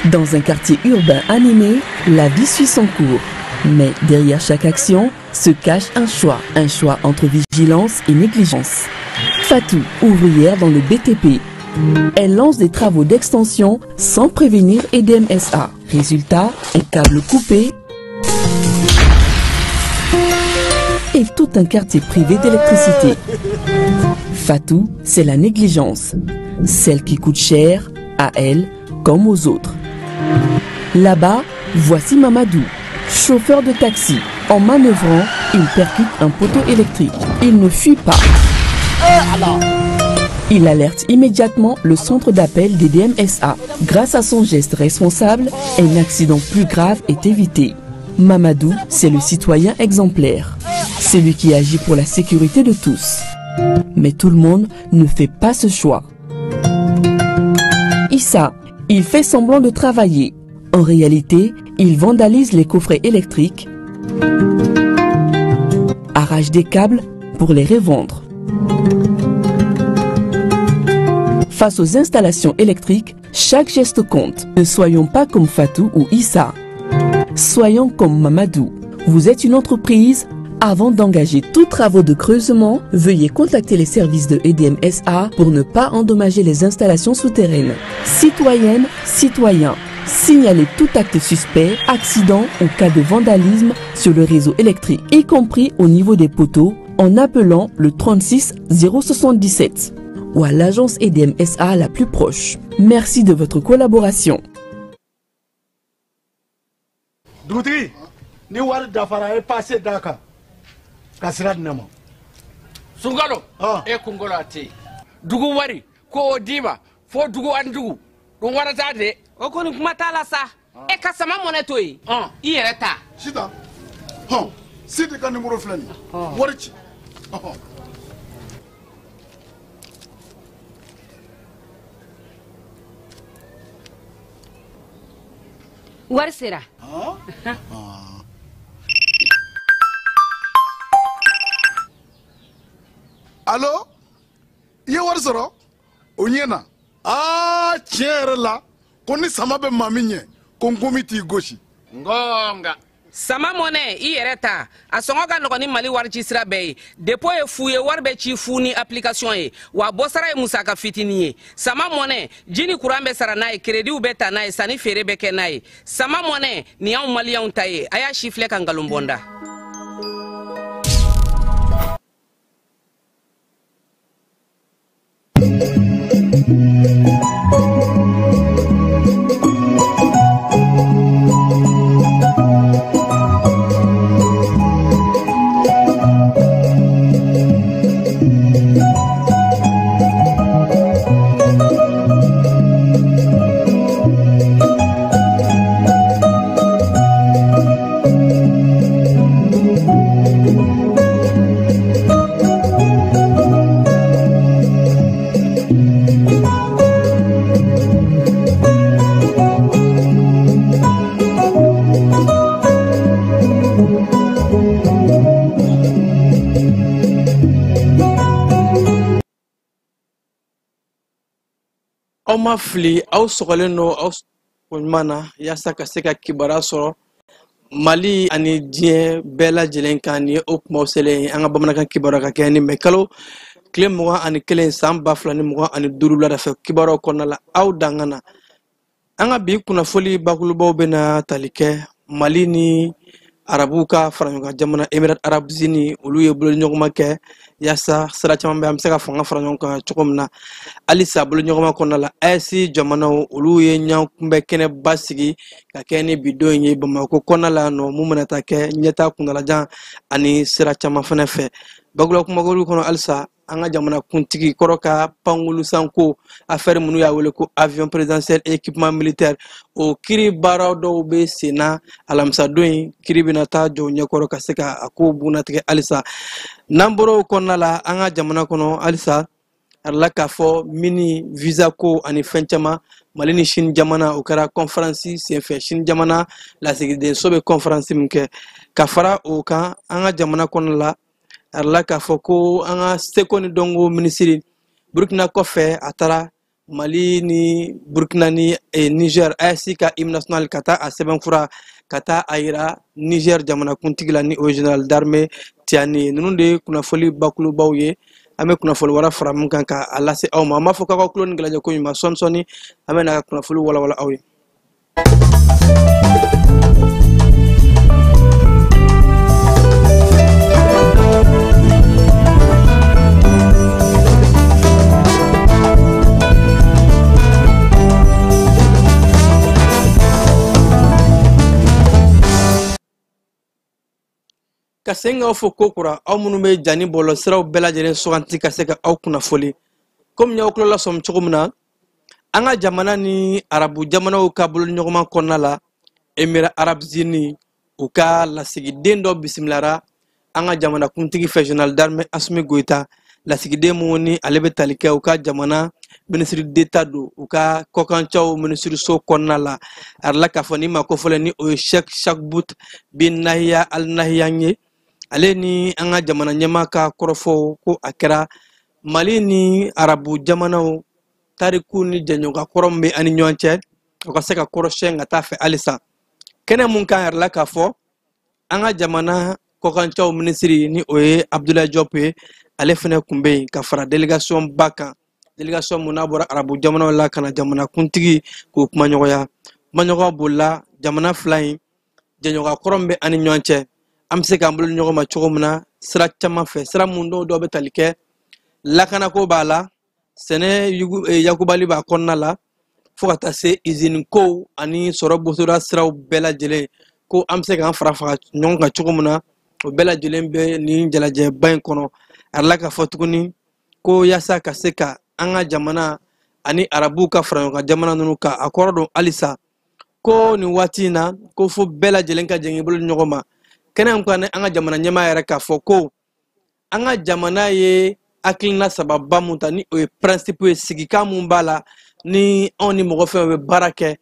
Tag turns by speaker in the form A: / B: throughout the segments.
A: Dans un quartier urbain animé, la vie suit son cours. Mais derrière chaque action se cache un choix. Un choix entre vigilance et négligence. Fatou, ouvrière dans le BTP. Elle lance des travaux d'extension sans prévenir EDMSA. Résultat, un câble coupé et tout un quartier privé d'électricité. Fatou, c'est la négligence. Celle qui coûte cher à elle comme aux autres. Là-bas, voici Mamadou, chauffeur de taxi. En manœuvrant, il percute un poteau électrique. Il ne fuit pas. Il alerte immédiatement le centre d'appel des DMSA. Grâce à son geste responsable, un accident plus grave est évité. Mamadou, c'est le citoyen exemplaire. Celui qui agit pour la sécurité de tous. Mais tout le monde ne fait pas ce choix. Issa, il fait semblant de travailler. En réalité, il vandalise les coffrets électriques, arrache des câbles pour les revendre. Face aux installations électriques, chaque geste compte. Ne soyons pas comme Fatou ou Issa. Soyons comme Mamadou. Vous êtes une entreprise. Avant d'engager tous travaux de creusement, veuillez contacter les services de EDMSA pour ne pas endommager les installations souterraines. Citoyennes, citoyens, signalez tout acte suspect, accident ou cas de vandalisme sur le réseau électrique, y compris au niveau des poteaux, en appelant le 36 077 ou à l'agence EDMSA la plus proche. Merci de votre collaboration.
B: Dugutigi, ni wari dafara e passe d'a kan ka sira di ne ma.
C: Sunkalo, e kunkolo a tɛ yen. Dugu wari ko o d'i ma fo dugu ani dugu dun wara t'a de.
D: O kɔni kuma t'a la sa. E ka sama mɔnɛ to yen. I yɛrɛ ta.
E: Sitan, hɔn, Sidi ka numéro filɛ nin ye. Wari ci.
D: Wari sera.
E: Allo, i ye wari sɔrɔ? O ɲɛna. Aa, tiɲɛ yɛrɛ la, ko ni sama bɛ maa min ɲɛ, ko nkomi t'i gosi.
C: Ngonga.
D: Sama mɔnɛ, i yɛrɛ ta. A sɔngɔ ka nɔgɔn ni Mali wari ci sira bɛɛ ye. Dépôt ye fu ye, wari bɛ ci fu ni application ye. Wa bɔsara ye musaka fitinin ye. Sama mɔnɛ, ji ni kuran bɛ sara n'a ye, crédit bɛ ta n'a ye, sanni feere bɛ kɛ n'a ye. Sama mɔnɛ, nin y'anw maliyɛnw ta ye. A y'a si filɛ ka nkalon bɔ n da.
F: Aw ma fili, aw sɔgɔlen don aw ɲuman na yaasa ka se ka kibaruya sɔrɔ Mali ani diɲɛ bɛɛ lajɛlen kan. Nin ye o kumaw selen ye an ka bamanankan kibaruya ka kɛ ni mɛ kalo tile 21 san 2025 wulada fɛ kibaruyaw kɔnɔna la. Aw dangana an ka bi kunnafoli bakulubaw bɛna tali kɛ Mali ni Arabuw ka faraɲɔgɔnkan jamana Emirats Arabes Unis olu ye bolodiɲɔgɔnma kɛ yaasa sira caman bɛ an bɛ se ka fanga fara ɲɔgɔn kan cogo min na. Halisa bolodiɲɔgɔnma kɔnɔna la, AES jamanaw olu ye ɲɔgɔn kunbɛn kɛnɛba sigi ka kɛ ni bi don in ye Bamakɔ kɔnɔna la yan nɔ, mun bɛna taa kɛ ɲɛtaa kuntalajan ani sira caman fana fɛ. Bakuruba kumakulu kɔnɔ halisa, an ka jamana kuntigi kɔrɔ ka pankulu sanko affaire minnu y'a wele ko avion présidentiel équipement militaire, o kiri baara dɔw bɛ sen na. Alamisadon in kiri bɛna taa jɔ ɲɛkɔrɔ ka se ka a ko bugunnatigɛ. Halisa n'an bɔra o kɔnɔna la, an ka jamana kɔnɔ halisa, a la k'a fɔ mini visa ko ani fɛn caman, Mali ni Sini jamana o kɛra conférence senfɛ. Sini jamana lasigidenso bɛ conférence min kɛ. Ka fara o kan, an ka jamana kɔnɔna la, a la k'a fɔ ko an ka seko ni dɔnko minisiri Burukina kɔfɛ, a taara Mali ni Burukina ni Niger AES ka hymne national ka taa a sɛbɛnfura ka taa a yira Niger jamanakuntigi la, ni o ye général d'armée Tiani ye. Ninnu de ye kunnafoli bakulubaw ye. An bɛ kunnafoli wɛrɛ fara mun kan ka a lase aw ma, an b'a fɔ k'aw ka tulo ni gɛlɛjɛ ko ɲuman. Sɔɔni sɔɔni an bɛ na ka kunnafoli walawala aw ye. Ka segin k'aw fo kokura, aw minnu bɛ ja ni bɔlɔlɔsiraw bɛɛ lajɛlen suganti ka se ka aw kunnafoli. Komi y'aw tulo lasɔmi cogo min na, an ka jamana ni arabu jamanaw ka bolodiɲɔgɔnma kɔnɔna la, Emirats Arabes Unis u ka lasigiden dɔ bisimilara an ka jamanakuntigi fɛ, général d'armée Assimi Goïta. Lasigiden mun ni ale bɛ tali kɛ u ka jamana ministre d'État don u ka kɔkancaw minisiriso kɔnɔna la. A yɛrɛ la k'a fɔ ni maa kofɔlen ni o ye Sheikh Shakhbout bin Nahiya Al Nahiyan ye. Ale ni an ka jamana ɲɛmaa ka kɔrɔfɔw ko a kɛra Mali ni arabu jamanaw tariku ni jɛɲɔgɔnya kɔrɔ min bɛ an ni ɲɔgɔn cɛ, o ka se ka kɔrɔsiyɛn ka taa fɛ. Halisa kɛnɛ mun kan yɛrɛ la k'a fɔ an ka jamana kɔkancaw minisiri ni o ye Abdoulaye Diop ye, ale fɛnɛ kun bɛ yen ka fara délégation ba kan, délégation mun n'a bɔra arabu jamanaw la ka na jamana kuntigi k'o kumaɲɔgɔnya. Kumaɲɔgɔnya bolila jamana fila in jɛɲɔgɔnya kɔrɔ min bɛ an ni ɲɔgɔn cɛ, an bɛ se k'an bolo ɲɔgɔn ma cogo min na sira caman fɛ, sira mun dɔw dɔw bɛ tali kɛ lakanako b'a la, sɛnɛ yakubali b'a kɔnɔna la, fo ka taa se izini kow ani sɔrɔ bosoda siraw bɛɛ lajɛlen, ko an bɛ se k'an fara fara ɲɔgɔn kan cogo min na, o bɛɛ lajɛlen bɛ nin jalajɛba in kɔnɔ. A la k'a fɔ tuguni ko yaasa ka se ka an ka jamana ani arabuw ka fara ɲɔgɔn kan jamana ninnu kan, a kɔrɔ don halisa ko nin waati in na ko fo bɛɛ lajɛlen ka jɛn k'i bolo di ɲɔgɔn ma. Kɛnɛ in kan, an ka jamana ɲɛmaa yɛrɛ k'a fɔ ko an ka jamana ye hakilina sababa mun ta, ni o ye principe ye, sigikan mun b'a la ni anw ni mɔgɔ fɛn bɛ baara kɛ,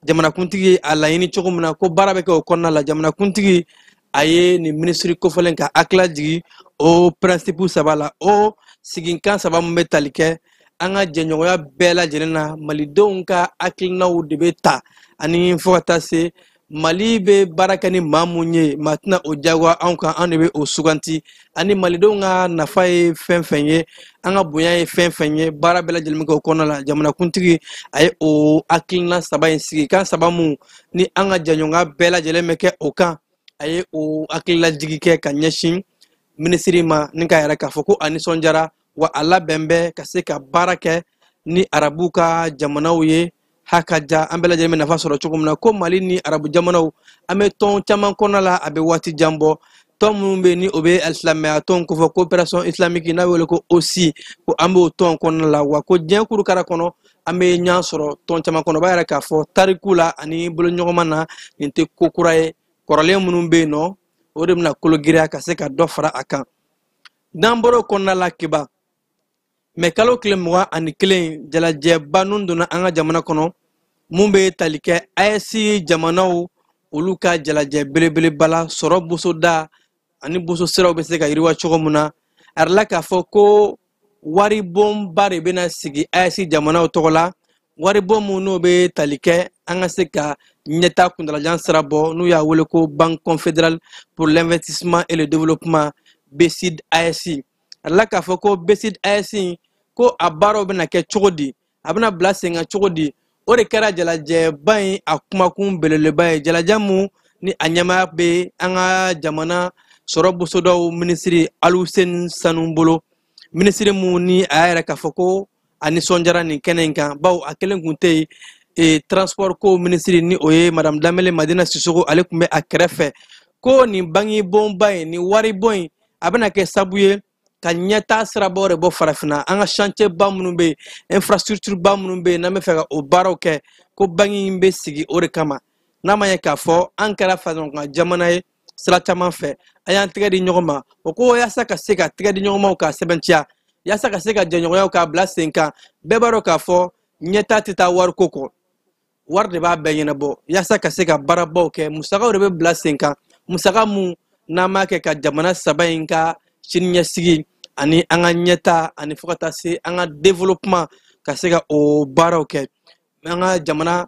F: jamanakuntigi ye a laɲini cogo min na ko baara bɛ kɛ o kɔnɔna la. Jamanakuntigi a ye nin minisiri kofɔlen ka hakilila jigin o principe saba la, o siginkan saba mun bɛ tali kɛ an ka jɛɲɔgɔnya bɛɛ lajɛlen na, malidenw ka hakilinaw de bɛ ta, ani fo ka taa se Mali bɛ baara kɛ ni maa mun ye, maa tɛna o diyagoya anw kan, anw de bɛ o suganti, ani malidenw ka nafa ye fɛn fɛn ye, an ka bonya ye fɛn fɛn ye, baara bɛɛ lajɛlen bɛ kɛ o kɔnɔna la. Jamanakuntigi a ye o hakilina saba in sigi kan saba mun ni an ka jɛɲɔgɔnya bɛɛ lajɛlen bɛ kɛ o kan, a ye o hakililajigi kɛ ka ɲɛsin minisiri ma, ni k'a yɛrɛ k'a fɔ ko a nisɔndiyara, wa a labɛn bɛ ka se ka baara kɛ ni arabuw ka jamanaw ye haka ja an bɛɛ lajɛlen bɛ nafa sɔrɔ cogo min na. Ko Mali ni arabu jamanaw an bɛ tɔn caman kɔnɔna la, a bɛ waati jan bɔ, tɔn minnu bɛ yen ni o bɛ alisilamɛya tɔn kofɔ, coopération islamique n'a bɛ wele ko OSI, ko an b'o tɔn kɔnɔna la, wa ko diɲɛ kurukara kɔnɔ an bɛ ɲɔgɔn sɔrɔ tɔn caman kɔnɔ. O b'a yira k'a fɔ tariku la ani boloɲɔgɔnma na, nin tɛ ko kura ye. Kɔrɔlen minnu bɛ yen nɔ, o de bɛna kolo giriya ka se ka dɔ fara a kan. N'an bɔra o kɔnɔna la, Keba, mɛ kalo tile 21, jalajɛba nun donna an ka jamana kɔnɔ mun bɛ tali kɛ AES jamanaw olu ka jalajɛ belebeleba la, sɔrɔ bosoda ani boso siraw bɛ se ka yiriwa cogo min na. A yɛrɛ la k'a fɔ ko waribonba de bɛna sigi AES jamanaw tɔgɔ la, waribon mun n'o bɛ tali kɛ an ka se ka ɲɛta kuntalajan sira bɔ, n'u y'a wele ko Banque confédérale pour l'investissement et le développement, BCID AES. A la k'a fɔ ko BCID AES ko a baaraw bɛna kɛ cogo di, a bɛna bila sen kan cogo di, o de kɛra jalajɛba in a kumakun belebeleba ye. Jalajɛ mun Ni a ɲɛmaaya bɛ an ka jamana sɔrɔ bosodaw minisiri Aluseni Sanu bolo, minisiri mun ni a y'a yɛrɛ k'a fɔ ko a nisɔndiyara nin kɛnɛ in kan, bawo a kelen kun tɛ yen. Transport ko minisiri, ni o ye Madame Danbele Madina Sisoko, ale tun bɛ a kɛrɛfɛ. Ko nin banki bonba in, nin waribon in, a bɛna kɛ sabu ye ka ɲɛtaa sirabaw de bɔ farafinna. An ka chantier ba minnu bɛ yen, infrastructure ba minnu bɛ yen, n'an bɛ fɛ ka o baaraw kɛ, ko banki in bɛ sigi o de kama. N'a ma ɲɛ k'a fɔ an kɛra faraɲɔgɔnkan jamana ye sira caman fɛ, an y'an tɛgɛ di ɲɔgɔn ma. O ko yaasa ka se ka tɛgɛ di ɲɔgɔn ma k'a sɛbɛntiya, yaasa ka se ka jɛɲɔgɔnyaw k'a bila sen kan. Bɛɛ b'a dɔn k'a fɔ ɲɛtaa tɛ taa wariko kɔ, wari de b'a bɛɛ ɲɛnabɔ. Yaasa ka se ka baarabaw kɛ, musakaw de bɛ bila sen kan, musaka mun n'an b'a kɛ ka jamana saba in ka siniɲɛsigi ani an ka ɲɛtaa ani fo ka taa se an ka développement, ka se ka o baaraw kɛ. An ka jamana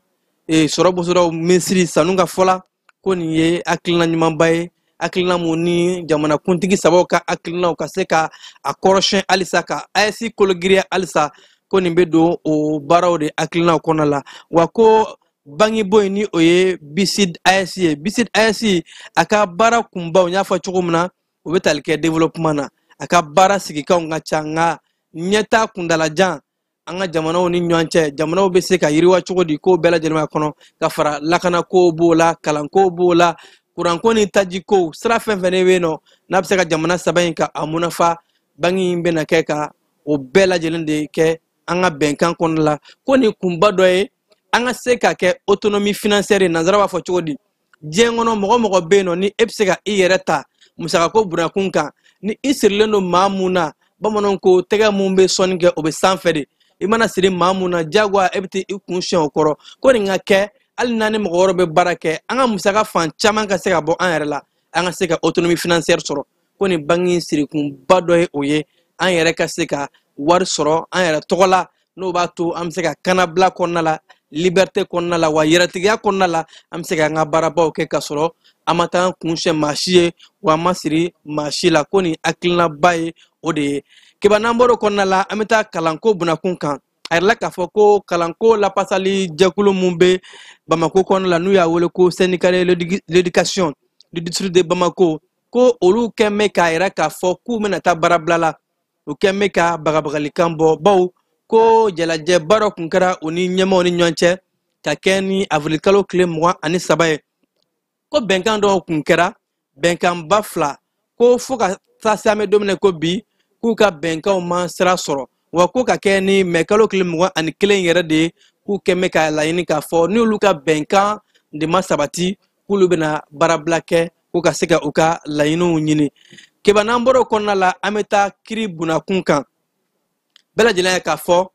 F: sɔrɔ bosodaw minisiri Sanu ka fɔ la, ko nin ye hakilina ɲumanba ye, hakilina mun ni jamanakuntigi sabaw ka hakilinaw ka se ka a kɔrɔsiyɛn halisa, ka AES kologiriya halisa, ko nin bɛ don o baaraw de hakilinaw kɔnɔna la. Wa ko banki bon in, ni o ye BICID AES ye, BICID AES a ka baara kunbaw, n y'a fɔ cogo min na, o bɛ tali kɛ développement na. A ka baara sigikanw ka ca, nka ɲɛtaa kuntalajan an ka jamanaw ni ɲɔgɔn cɛ, jamanaw bɛ se ka yiriwa cogo di, k'o bɛɛ lajɛlen b'a kɔnɔ, ka fara lakanako b'o la, kalanko b'o la, kuranko ni tajiko sira fɛn fɛn de bɛ yen nɔ n'a bɛ se ka jamana saba in ka a munafa, banki in bɛna kɛ ka o bɛɛ lajɛlen de kɛ an ka bɛnkan kɔnɔna la. Ko nin kunba dɔ ye an ka se ka kɛ autonomie financière ye. Nanzara b'a fɔ cogo di? Diɲɛ kɔnɔ, mɔgɔ mɔgɔ bɛ yen nɔ ni e bɛ se ka i yɛrɛ ta musakako bunakun kan, ni i sirilen don maa mun na, bamananw ko tɛgɛ mun bɛ sɔnni kɛ o bɛ sanfɛ de, i mana siri maa mun na, diyagoya e bɛ t'i kun siɲɛ o kɔrɔ. Ko nin ka kɛ hali n'an ni mɔgɔ wɛrɛ bɛ baara kɛ, an ka musaka fan caman ka se ka bɔ an yɛrɛ la, an ka se ka autonomie financière sɔrɔ. Ko nin banki sirikunba dɔ ye o ye, an yɛrɛ ka se ka wari sɔrɔ an yɛrɛ tɔgɔ la, n'o b'a to an bɛ se ka kanabila kɔnɔna la, liberté kɔnɔna la, wa yɛrɛtigiya kɔnɔna la, an bɛ se k'an ka baarabaw kɛ k'a sɔrɔ an ma taa an kun siɲɛ maa si ye, wa an ma siri maa si la. Ko nin hakilinaba ye o de ye. Keba, n'an bɔr'o kɔnɔna la, an bɛ taa kalanko bunakun kan. A yirala k'a fɔ ko kalanko lapasali jɛkulu mun bɛ Bamako kɔnɔna la, n'u y'a wele ko syndicat de l'éducation du district de Bamako, ko olu kɛn bɛ k'a yira k'a fɔ k'u bɛna taa baarabila la. U kɛn bɛ ka bagabagalikan bɔ, bawo ko jalajɛba dɔ kun kɛra u ni ɲɛmaaw ni ɲɔgɔn cɛ ka kɛ ni avril kalo tile 23 ye. Ko bɛnkan dɔw kun kɛra, bɛnkanba fila, ko fo ka taa se an bɛ don min na ko bi, k'u ka bɛnkanw ma sira sɔrɔ. Wa ko ka kɛ ni mɛ kalo tile 21 yɛrɛ de ye, k'u kɛn bɛ k'a laɲini k'a fɔ n'olu ka bɛnkan de ma sabati, k'olu bɛna baarabila kɛ, k'u ka se ka u ka laɲiniw ɲini. Keba, n'an bɔra o kɔnɔna la, an bɛ taa kiri bunakun kan. Bɛɛ lajɛlen ye k'a fɔ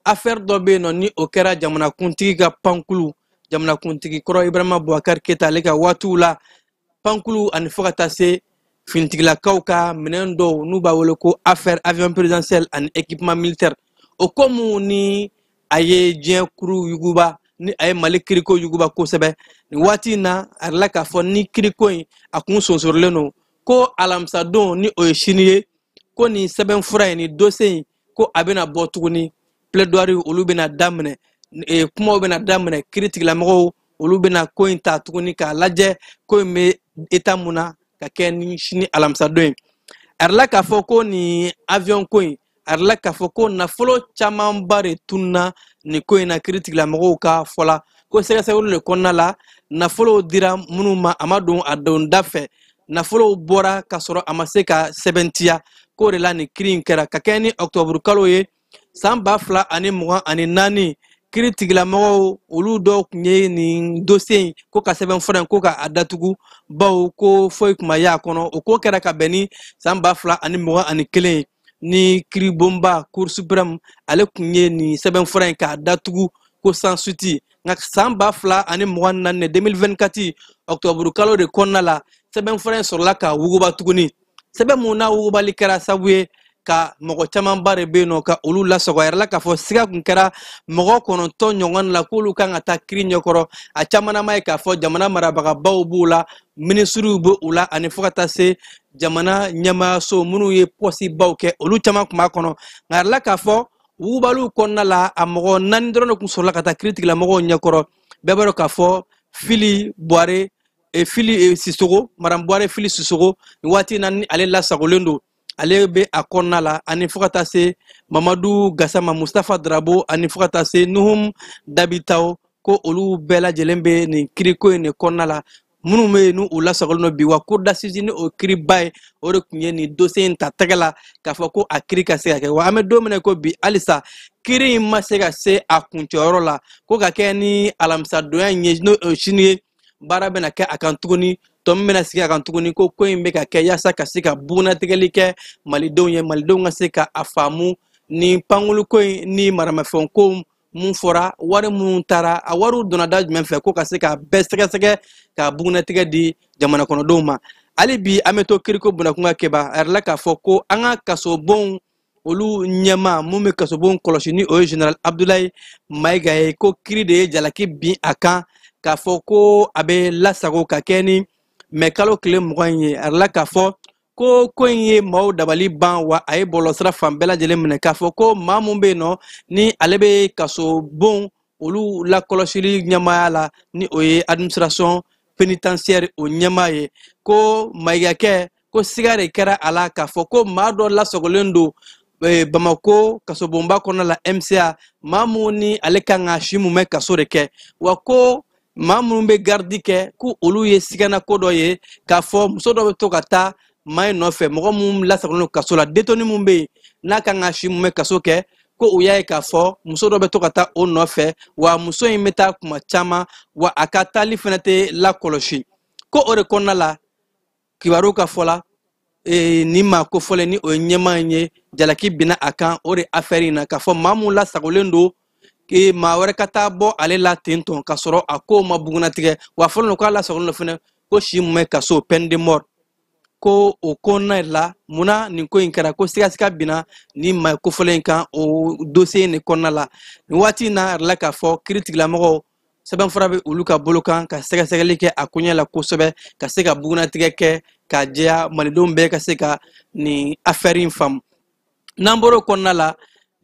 F: affaire dɔ bɛ yen nɔ, ni o kɛra jamanakuntigi ka pankulu, jamanakuntigi kɔrɔ Ibrahima Boubacar Keita ale ka waatiw la, pankulu ani fo ka taa se finitigilakaw ka minɛn dɔw, n'u b'a wele ko affaire avion présidentiel ani équipement militaire. O ko mun ni a ye diɲɛ kuru yuguba, ni a ye Mali kiriko yuguba kosɛbɛ nin waati in na. A yirala k'a fɔ ni kiriko in a kun sonsorolen don, ko alamisadon, ni o ye sini ye, ko nin sɛbɛnfura in, ni dossier in, ko a bɛna bɔ tuguni. Plaidoirie olu bɛna daminɛ, kumaw bɛna daminɛ, kiiritigɛlamɔgɔw olu bɛna ko in ta tuguni k'a lajɛ ko in bɛ état mun na, ka kɛ ni sini alamisadon ye. A yirala k'a fɔ ko nin avion ko in, a yirala k'a fɔ ko nafolo camanba de tununa nin ko in na. Kiiritigɛlamɔgɔw ka fɔ la, ko sɛgɛsɛgɛliw de kɔnɔna la, nafolow dira minnu ma, a ma don a don da fɛ, nafolow bɔra k'a sɔrɔ a ma se ka sɛbɛntiya. K'o de la nin kiiri in kɛra ka kɛ ni ɔkutɔburu kalo ye san 2024. Kiiri tigilamɔgɔw olu dɔw tun ye nin dossier in, ko ka sɛbɛnfura in, ko ka a datugu, bawo ko foyi tun ma y'a kɔnɔ. O ko kɛra ka bɛn ni san 2021 ye, ni kiiribonba Cour suprême ale tun ye nin sɛbɛnfura in k'a datugu ko sans suite. Nka san 2024, 2024 ɔkutɔburu kalo de kɔnɔna la, sɛbɛnfura in sɔrɔla ka wuguba tuguni. Sɛbɛn mun n'a wugubali kɛra sababu ye ka mɔgɔ camanba de bɛ yen nɔ ka olu lasɔgɔ. A yɛrɛ la k'a fɔ siga kun kɛra mɔgɔ 9 ɲɔgɔn la k'olu kan ka taa kiiri ɲɛkɔrɔ. A caman ma ye k'a fɔ jamana marabagabaw b'u la, minisiriw b'u la, ani fo ka taa se jamana ɲɛmaayaso minnu ye pɔsibaw kɛ, olu caman tun b'a kɔnɔ. Nka a yɛrɛ la k'a fɔ wugubaliw kɔnɔna la, a mɔgɔ 4 dɔrɔn de tun sɔrɔla ka taa kiiri tigilamɔgɔw ɲɛkɔrɔ. Bɛɛ b'a dɔn k'a fɔ Fili Buware, Fili Sissoco, Madame Buare Fili Sissoco, nin waati in na ni ale lasagolen don, ale bɛ a kɔnɔna la, ani fo ka taa se Mamadu Gassama, Mustafa Drabo, ani fo ka taa se Nuhum Dabitaw, ko olu bɛɛ lajɛlen bɛ nin kiriko in de kɔnɔna la. Minnu bɛ yen n'u lasagolen don bi, wa cour d'assises ni o kiriba ye, o de tun ye nin dossier in ta tɛgɛ la k'a fɔ ko a kiri ka se ka kɛ. Wa an bɛ don min na ko bi, halisa kiri in ma se ka se a kuncɛyɔrɔ la, ko ka kɛ ni alamisadonya in ye, n'o ye sini ye, baara bɛna kɛ a kan tuguni, tɔ min bɛna sigi a kan tuguni, ko ko in bɛ ka kɛ yaasa ka se ka bugunnatigɛli kɛ malidenw ye, malidenw ka se ka a faamu ni pankuluko in ni maramafɛnko mun fɔra, wari minnu taara, a wariw donna da jumɛn fɛ, ko ka se ka bɛɛ sɛgɛsɛgɛ ka bugunnatigɛ di jamana kɔnɔdenw ma. Hali bi an bɛ to kiriko bunakun ka kɛba, a yɛrɛ la k'a fɔ ko an ka kasobonw olu ɲɛma mun bɛ kasobon kɔlɔsi ni o ye Général Abdoulaye Mayiga ye, ko kiri de ye jalaki bin a kan k'a fɔ ko a bɛ lasago ka kɛ ni mɛ kalo tile 20 in ye. A yɛrɛ la k'a fɔ ko ko in ye maaw dabali ban, wa a ye bɔlɔlɔsira fan bɛɛ lajɛlen minɛ k'a fɔ ko maa mun bɛ yen nɔ ni ale bɛ kasobon olu lakɔlɔsili ɲɛmaaya la, ni o ye administration pénitentiaire o ɲɛmaa ye, ko Mayigakɛ ko siga de kɛra a la k'a fɔ ko maa dɔ lasagolen don Bamako kasobonba kɔnɔna la MCA, maa mun ni ale kan ka si mun bɛ kaso de kɛ, wa ko maa minnu bɛ garidi kɛ ko olu ye sigana ko dɔ ye k'a fɔ muso dɔ bɛ to ka taa maa in nɔfɛ, mɔgɔ mun lasagolen don kaso la, détenu mun bɛ yen n'a kan ka si mun bɛ kaso kɛ, ko u y'a ye k'a fɔ muso dɔ bɛ to ka taa o nɔfɛ, wa muso in bɛ taa kuma caman, wa a ka taali fana tɛ lakɔlɔsi. Ko o de kɔnɔna la, kibaru ka fɔ la, ni maa kofɔlen ni o ye ɲɛmaa in ye, jalaki binna a kan o de affaire in na, k'a fɔ maa mun lasagolen don maa wɛrɛ ka taa bɔ ale la ten tɔn k'a sɔrɔ a ko ma bugunnatigɛ, wa fɔlɔ don k'a lasagolen don fɛnɛ ko si mun bɛ kaso, peine de mort. Ko o kɔnɔna la, munna nin ko in kɛra, ko sigasiga binna ni maa kofɔlen in kan o dossier in de kɔnɔna la. Nin waati in na, a yɛrɛ k'a fɔ kiiritigɛlamɔgɔw sɛbɛnfura bɛ olu ka bolo kan ka sɛgɛsɛgɛli kɛ a koɲɛ la kosɛbɛ, ka se ka bugunnatigɛ kɛ k'a jɛya malidenw bɛɛ ka se ka nin affaire in faamu. N'an bɔr'o kɔnɔna la,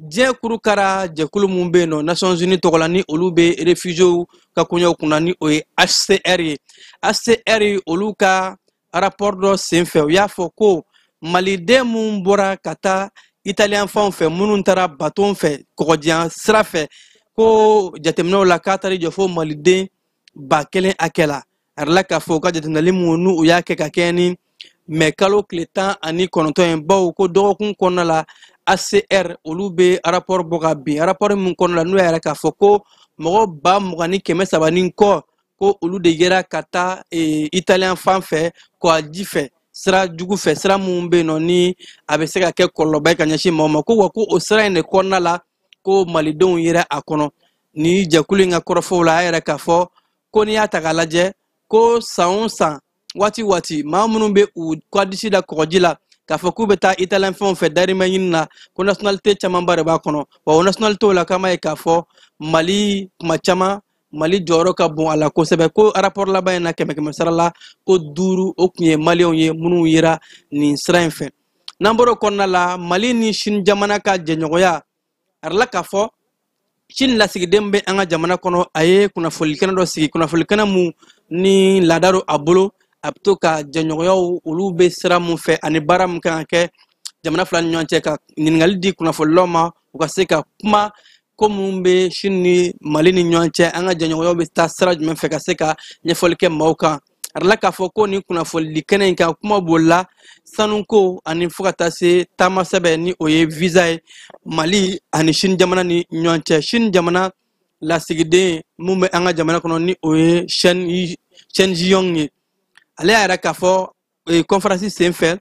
F: diɲɛ kurukara jɛkulu mun bɛ yen nɔ Nations Unies tɔgɔ la, ni olu bɛ réfugiés ka koɲɛw kunna, ni o ye HCR ye, HCR olu ka rapport dɔ senfɛ, u y'a fɔ ko maliden mun bɔra ka taa italien fanw fɛ, minnu taara baton fɛ kɔgɔjiyan sira fɛ, ko jateminɛw la k'a taara jɔ fo maliden 1000 hakɛ la. A yɛrɛ la k'a fɔ u ka jateminɛli mun n'u u y'a kɛ ka kɛɲɛ ni mɛ kalo tile 19 ye, bawo ko dɔgɔkun kɔnɔna la ACR olu bɛ rapport bɔ ka bin, rapport min kɔnɔna la n'u y'a yɛrɛ k'a fɔ ko mɔgɔ 20,300 ni kɔ, ko olu de yera ka taa italien fan fɛ kɔgɔji fɛ, sira jugu fɛ, sira mun bɛ yen nɔ ni a bɛ se ka kɛ kɔlɔlɔba ye ka ɲɛsin maaw ma, ko wa ko o sira in de kɔnɔna la ko malidenw yera a kɔnɔ. Ni jɛkulu in ka kɔrɔfɔw la, a yɛrɛ k'a fɔ ko n'i y'a ta k'a lajɛ, ko san o san, waati waati, maa minnu bɛ u kɔdisi da kɔgɔji la k'a fɔ k'u bɛ taa italien fɛnw fɛ dahirimɛ ɲini na, ko nationalité camanba de b'a kɔnɔ, wa o nationalité la k'an b'a ye k'a fɔ Mali kuma caman Mali jɔyɔrɔ ka bon a la kosɛbɛ. Ko rapport laban in na, kɛmɛ kɛmɛ sara la, ko 5 o tun ye maliyɛnw ye minnu yera nin sira in fɛ. N'an bɔr'o kɔnɔna la, Mali ni Chine jamana ka jɛɲɔgɔnya, a yɛrɛ la k'a fɔ Chine lasigiden bɛ an ka jamana kɔnɔ, a ye kunnafolikɛnɛ dɔ sigi, kunnafolikɛnɛ mun ni laada don a bolo, a bɛ to ka jɛɲɔgɔnyaw olu bɛ sira mun fɛ ani baara mun kan ka kɛ jamana fila ni ɲɔgɔn cɛ, ka ɲininkali di kunnafonilaw ma u ka se ka kuma ko mun bɛ Chine ni Mali ni ɲɔgɔn cɛ, an ka jɛɲɔgɔnyaw bɛ taa sira jumɛn fɛ, ka se ka ɲɛfɔli kɛ maaw kan. A yɛrɛ la k'a fɔ ko nin kunnafonidi kɛnɛ in kan, kuma bolila sanuko ani fo ka taa se taama sɛbɛn ni o ye visa ye Mali ani Chine jamana ni ɲɔgɔn cɛ. Chine jamana lasigiden mun bɛ an ka jamana kɔnɔ ni o ye Chen Ziyong ye, ale y'a yɛrɛ k'a fɔ conférence senfɛ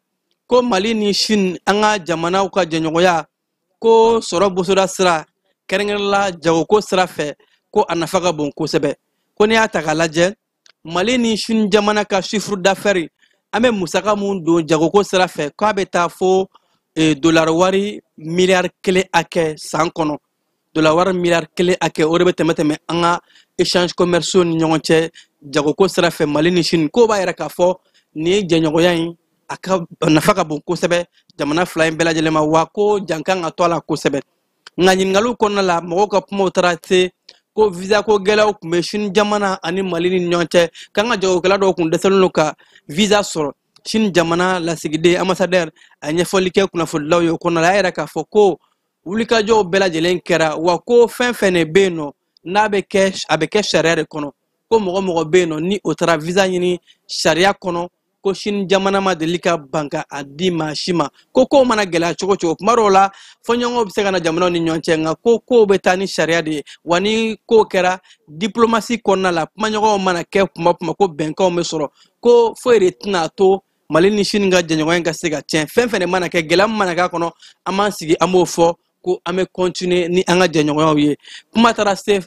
F: ko Mali ni Chine an ka jamanaw ka jɛɲɔgɔnya ko sɔrɔ bosoda sira kɛrɛnkɛrɛnla jagoko sira fɛ ko a nafa ka bon kosɛbɛ. Ko n'i y'a ta k'a lajɛ, Mali ni Chine jamana ka chiffre d'affaires, an bɛ musaka mun don jagoko sira fɛ, k'a bɛ taa fo dollar wari miliyari 1 hakɛ san kɔnɔ. Dollar wari miliyari 1 hakɛ, o de bɛ tɛmɛ an ka échange commerciaux ni ɲɔgɔn cɛ jagoko sira fɛ Mali ni Chine. K'o b'a yɛrɛ k'a fɔ nin ye jɛɲɔgɔnya in a ka nafa ka bon kosɛbɛ jamana fila in bɛɛ lajɛlen ma, wa ko jan kan ka to a la kosɛbɛ. Nka ɲininkaliw kɔnɔna la, mɔgɔw ka kumaw taara se Ko visa ko gɛlɛyaw tun bɛ Chine jamana ani Mali ni ɲɔgɔn cɛ, k'an ka jagokɛla dɔw tun dɛsɛlen don ka visa sɔrɔ. Chine jamana lasigiden ambassadeur a ɲɛfɔli kɛ kunnafonidilaw ye o kɔnɔna la, a y'a yira k'a fɔ ko wulikajɔw bɛɛ lajɛlen kɛra, wa ko fɛn fɛn de bɛ yen nɔ n'a bɛ kɛ, a bɛ kɛ sariya de kɔnɔ, ko mɔgɔ mɔgɔ bɛ yen nɔ ni o taara visa ɲini sariya kɔnɔ, ko Chine jamana ma deli ka ban ka a di maa si ma. Ko kow mana gɛlɛya cogo cogo, kuma dɔw la fɔɲɔgɔnkɔw bɛ se ka na jamanaw ni ɲɔgɔn cɛ, nka ko kow bɛ taa ni sariya de ye. Wa ni ko kɛra diplomasi kɔnɔna la, kumaɲɔgɔnw mana kɛ kuma kuma, ko bɛnkanw bɛ sɔrɔ, ko foyi de tɛna to Mali ni Chine ka jɛɲɔgɔnya ka se ka tiɲɛ. Fɛn fɛn de mana kɛ, gɛlɛya min mana k'a kɔnɔ, an b'an sigi an b'o fɔ ko an bɛ continuer ni an ka jɛɲɔgɔnyaw ye. Kuma taara se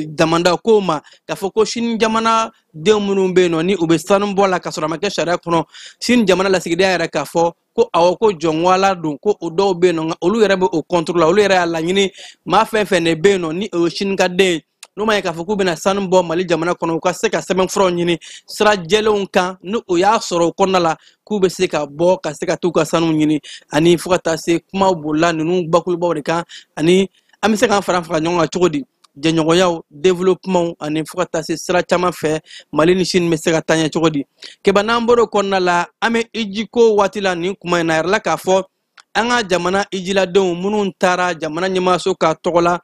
F: damanda kow ma, k'a fɔ ko Chine jamana den minnu bɛ yen nɔ ni u bɛ sanu bɔ la k'a sɔrɔ a ma kɛ sariya kɔnɔ, Chine jamana lasigiden yɛrɛ k'a fɔ ko awɔ, ko jɔnwala don, ko o dɔw bɛ yen nɔ, nka olu yɛrɛ bɛ o contre la. Olu yɛrɛ y'a laɲini maa fɛn fɛn de bɛ yen nɔ ni o ye Chine ka den ye, n'o ma ye k'a fɔ k'u bɛna sanu bɔ Mali jamana kɔnɔ, u ka se ka sɛbɛnfuraw ɲini sira jɛlenw kan, ni o y'a sɔrɔ o kɔnɔna la k'u bɛ se ka bɔ ka se ka t'u ka sanu ɲini. Ani fo ka taa se kumaw bolila ninnu bakurubaw de kan, ani an bɛ se k'an fara fara ɲɔgɔn kan cogo di, jɛɲɔgɔnyaw, développement, ani fo ka taa se sira caman fɛ Mali ni Chine bɛ se ka taa ɲɛ cogo di. Keba, n'an bɔr'o kɔnɔna la, an bɛ ijiko waati la nin kuma in na, a yɛrɛ la k'a fɔ an ka jamana ijiladenw minnu taara jamana ɲɛmaaso ka tɔgɔ la,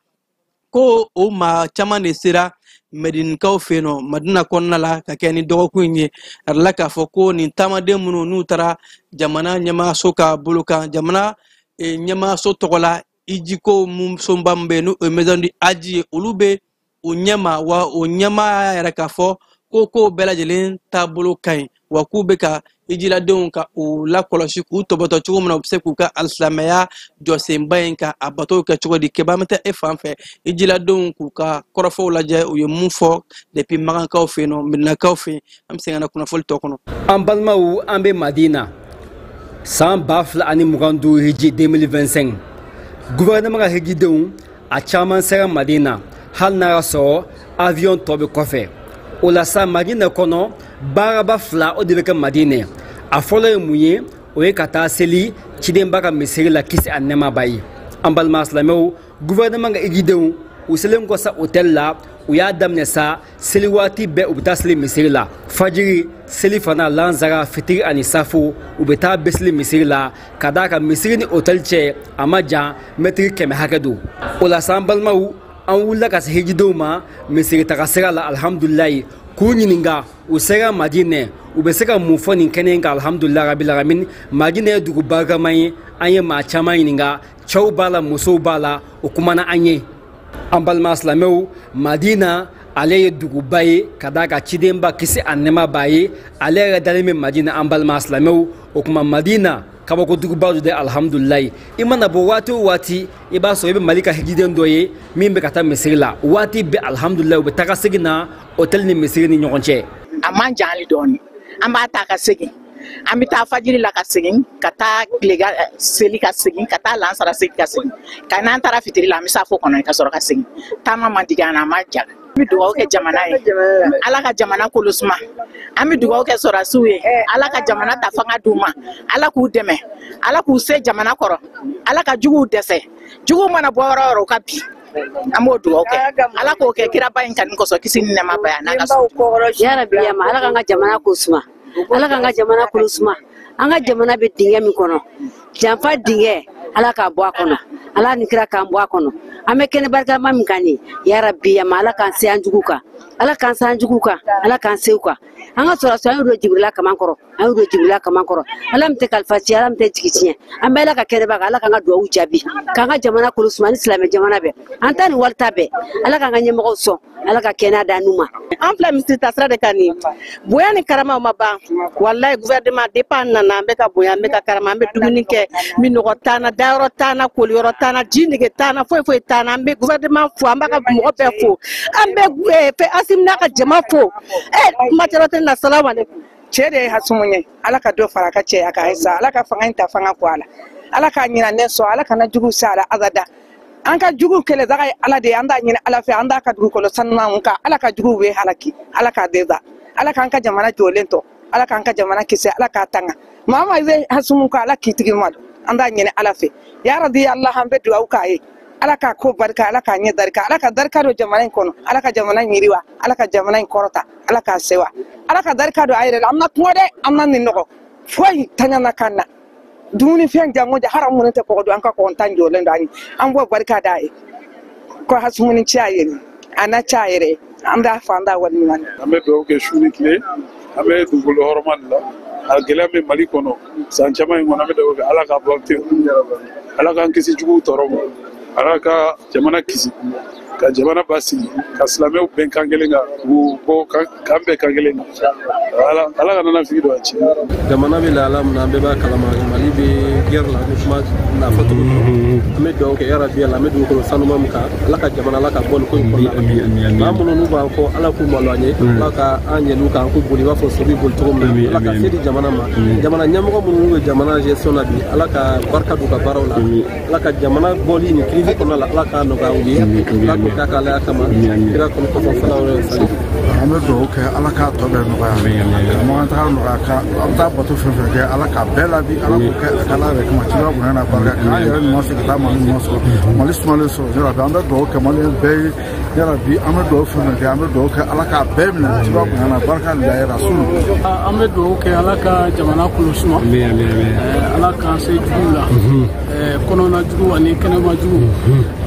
F: ko o maa caman de sera Medinikaw fɛ yen nɔ Madina kɔnɔna la ka kɛ ni dɔgɔkun in ye. A yɛrɛ la k'a fɔ ko nin taamaden minnu n'u taara jamana ɲɛmaaso ka bolo kan, jamana ɲɛmaaso tɔgɔ la, ijiko sunba min bɛ yen n'o ye Maison du Hadj ye, olu bɛ o ɲɛma, wa o ɲɛmaa yɛrɛ k'a fɔ ko kow bɛɛ lajɛlen taabolo ka ɲi, wa k'u bɛ ka ijiladenw ka u lakɔlɔsi k'u tɔbɔtɔ cogo min na, u bɛ se k'u ka alisilamɛya jɔsenba in ka a batow kɛ cogo di. Keba, an bɛ taa e fan fɛ, ijiladenw k'u ka kɔrɔfɔw lajɛ, u ye mun fɔ depuis Makankaw fɛ yen nɔ, Medinakaw fɛ yen. An bɛ segin ka na kunnafoli tɔ kɔnɔ.
G: An balimaw, an bɛ Madina san 2025 hiji 2025, gouvernement ka hijidenw a caman sera Madina, hali n'a y'a sɔrɔ avion tɔ bɛ kɔfɛ. O la sa, Madina kɔnɔ baaraba fila o de bɛ kɛ Madina. A fɔlɔ ye mun ye? O ye ka taa seli cidenba ka misiri la, kisi a nɛɛma b'a ye. An balima silamɛw, gouvernement ka hijidenw u selen kɔ sa hôtel la, u y'a daminɛ sa seli waati bɛɛ u bɛ taa seli misiri la, fajiri seli fana, lansara, fitiri ani safo, u bɛ taa bɛɛ seli misiri la, ka d'a kan misiri ni hôtel cɛ a ma jan, mɛtiri 100 hakɛ don. O la sa, an balimaw, an wulila ka se hijidenw ma misiri taga sira la, alihamudulilayi, k'u ɲininka u sera Madinɛ, u bɛ se ka mun fɔ nin kɛnɛ in kan. Alihamudulilayi rabil alamin, Madinɛ ye dugu barikama ye. An ye maa caman ɲininka, cɛw b'a la, musow b'a la, o kumana an ye. An balima silamɛw, Madina ale ye duguba ye, ka d'a kan cidenba kisi a nɛɛma b'a ye, ale yɛrɛ dalen bɛ Madina. An balima silamɛw, o kuma Madina kabako duguba don dɛ, alihamudulilayi. I mana bɔ waati o waati, i b'a sɔrɔ i bɛ Mali ka hijiden dɔ ye min bɛ ka taa misiri la waati bɛɛ. Alihamudulilayi, u bɛ taga segin na hôtel ni misiri ni ɲɔgɔn cɛ.
H: A man jan hali dɔɔni, an b'a ta ka segin, an bɛ taa fajiri la ka segin, ka taa tilega seli ka segin, ka taa lansara seli ka segin, ka n'an taara fitiri la, an bɛ safo kɔnɔ ka sɔrɔ ka segin. Taama man digi an na, a ma ja. An bɛ dugawu kɛ jamana ye, Ala ka jamana kolo suma. An bɛ dugawu kɛ sɔrɔdasiw ye, Ala ka jamana ta fanga d'u ma, Ala k'u dɛmɛ, Ala k'u se jamana kɔrɔ, Ala ka juguw dɛsɛ. Juguw mana bɔ yɔrɔ o yɔrɔ, u ka bin, an b'o dugawu kɛ, Ala k'o kɛ kiraba in kanu kosɔn, kisi ni nɛɛma b'a ye a n'a ka so.
I: Yarabi yama, Ala k'an ka jamana ko suma, Ala k'an ka jamana kolo suma. An ka jamana bɛ dingɛ min kɔnɔ, janfa dingɛ, Ala k'a bɔ a kɔnɔ, Ala ni kira k'an bɔ a kɔnɔ. An bɛ kɛnɛ barikama min kan nin, yarabi yama, Ala k'an se an jugu kan, Ala k'an se an jugu kan, Ala k'an se u kan. An ka sɔrɔdasiw, an y'u don Jibirila kaman kɔrɔ, an y'u don Jibirila kaman kɔrɔ. Ala min tɛ kalifa tiɲɛ, Ala min tɛ jigi tiɲɛ, an bɛ Ala ka kɛnɛba kan, Ala k'an ka duwawu jaabi, k'an ka jamana kolo suma ni silamɛ jamana bɛɛ, an ta ni wali ta bɛɛ. Ala k'an ka ɲɛmɔgɔw sɔn, Ala ka kɛnɛya d'an n'u ma.
J: An filɛ misiri tasira de kan nin, bonya ni karama ma ban walayi. Gouvernement depuis an nana, an bɛ ka bonya, an bɛ ka karama, an bɛ dumuni kɛ, minɔgɔ t'an na, dayɔrɔ t'an na, koliyɔrɔ t'an na, ji nege t'an na, foyi foyi t'an na. An bɛ gouvernement fo, an b'a ka mɔgɔ bɛɛ fo, an bɛ fɛ Asimi n'a ka jama fo. Kuma cɛrɛ tɛ na, salamu aleykum.
K: Cɛ de ye Hasumu ye, Ala ka dɔ fara a ka cɛya kan halisa, Ala ka fanga in ta fanga kɔ a la, Ala k'a ɲina ne sɔn, Ala kana jugu sa a la abada. An ka jugu kɛlɛbaga ye Ala de ye, an t'a ɲini Ala fɛ, an t'a ka dugukolo sanumanw kan, Ala ka juguw bɛ halaki, Ala k'a dɛsɛ, Ala k'an ka jamana jɔlen to, Ala k'an ka jamana kisi, Ala k'a tanga. Maa maa bɛ Hasumu kan, Ala k'i tigi malo, an t'a ɲini Ala fɛ. Ya Rabi Allah, an bɛ dugawu k'a ye, Ala k'a ko barika, Ala k'a ɲɛ barika, Ala ka barika don jamana in kɔnɔ, Ala ka jamana in yiriwa, Ala ka jamana in kɔrɔta, Ala k'a sewa, Ala ka barika don a yɛrɛ la. An na kuma dɛ, an na nin nɔgɔ foyi taɲana kan na dumunifɛn jango ja haramu minnu tɛ kɔgɔ dun, an ka kɔgɔ jɔlen don an ye, an b'o barika d'a ye ko hasumuni ci a yɛrɛ a na ci a yɛrɛ, an b'a fɔ an b'a waleɲuman.
L: An bɛ dugawu kɛ su ni tile, an bɛ dugukolo hɔrɔma de la. A gɛlɛya bɛ Mali kɔnɔ san caman in kɔnɔ, an bɛ dugawu kɛ Ala k'a bɔ pewu, Ala k'an kisi juguw tɔɔrɔ ma, Ala ka jamana kisi, ka jamana basigi, ka silamɛw bɛn kan kelen kan, k'u bɔ k'an bɛn kan kelen kan. Ala ka nana figi don a ci.
M: Jamana bɛ lahala min na, an bɛɛ b'a kalama, Mali bɛ guerre la, ni kuma n'a fɔ cogo min. An bɛ dugawu kɛ yarabi Ala, an bɛ dugukolo sanuma min kan, Ala ka jamana, Ala ka bɔ nin ko in kɔnɔna la. Maa minnu n'u b'an kɔ, Ala k'u malo an ye, Ala ka an yɛlɛ u kan, k'u boli i b'a fɔ so bɛ boli cogo min na, Ala ka se di jamana ma. Jamana ɲɛmɔgɔ minnu bɛ jamana gestion na bi, Ala ka barika don u ka baaraw la, Ala ka jamana bɔli nin crise kɔnɔna la, Ala k'a nɔgɔya u ye, Ala k'o k'a ka Ala kama, kira kɔni kɔfɛ salaw alayhi.
E: An bɛ dugawu kɛ Ala k'a tɔ bɛɛ nɔgɔya, karamɔgɔ taga nɔgɔya, ka an bɛ taa bato fɛn fɛn kɛ, Ala k'a bɛɛ labi, Ala k'o kɛ a ka Ala yɛrɛ kama, ciba bonya n'a barika, k'an yɛrɛ ɲuman sɔrɔ, ka taa Mali ɲuman sɔrɔ, Mali sumalen sɔrɔ yarabi. An bɛ dugawu kɛ Maliyɛn bɛɛ ye yarabi, an bɛ dugawu fɛn fɛn kɛ, an bɛ dugawu kɛ Ala k'a bɛɛ minɛ, ciba bonya n'a barika la rasul.
N: An bɛ dugawu kɛ Ala ka jamana kolo suma, Ala k'an se juguw la, kɔnɔna jugu ani kɛnɛma jugu.